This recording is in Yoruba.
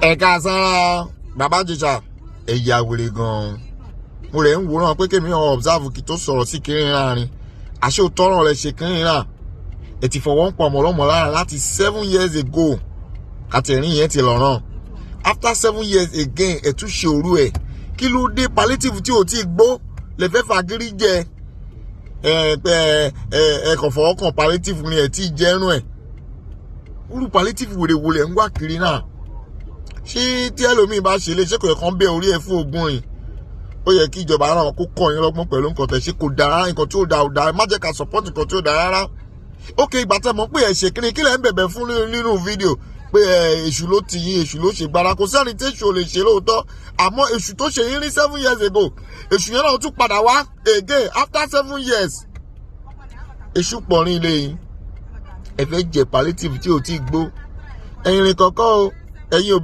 Ẹ̀ka sára Bàbá Ìjẹ̀ṣà, ẹ̀yà wèrè gan-an. Mo rẹ̀ ń wòran pé kémi hàn observe kí tó sọ̀rọ̀ sí kiri láàrin àṣé òtọ́rọ̀ rẹ̀ ṣe kiri náà. Ẹ ti fọwọ́ ń pọ̀ ọmọ ọlọ́mọ lára láti 7 years ago. Kàtẹ́rìn yẹn ti lọ́ràn. After 7 years again, ẹ̀ tún ṣe òru ẹ̀. Kí ló dé? Palliative tí ò tí ì gbó lè fẹ́ fagírí jẹ. Ẹ ẹ ẹ ẹ kàn fọwọ́ kàn palliative ni ẹ̀ tí ì jẹ́rùn ẹ̀. Irú palliative wèrè wo lẹ̀ ń wá kiri náà? Ṣé tí ẹlòmíín bá ṣe lé, ṣé kò yẹ kán bẹ́ orí ẹ̀ fún ogún yìí? Ó yẹ kí ìjọba náà kó kọ́ yín lọ́gbọ́n pẹ̀lú nǹkan tẹ̀ ṣe. Kò dáa rárá. Nǹkan tí ó dáa ò dáa. Má jẹ́ ká support nǹkan tí ó dáa rárá. Ok, ìgbà tẹ́ mọ̀ pé ẹ̀ ṣe kíni, kí lẹ̀ ń bẹ̀bẹ̀ fún nínú fídíò pé ẹ èṣù ló ti yín, èṣù ló ṣe gbára? Kò sẹ́ni tí èṣù ò lè ṣe lóòótọ́, àmọ́ èṣù tó ṣe yín ní 7 years ago, èṣù yẹn náà tún padà wá again after 7 years. Èṣù pọ̀ ní ilé yín. Ẹ fẹ́ jẹ palliative tí ò tí gbó. Ẹ̀yin rìn kọ̀ọ̀kan o, ẹ̀yin òbí.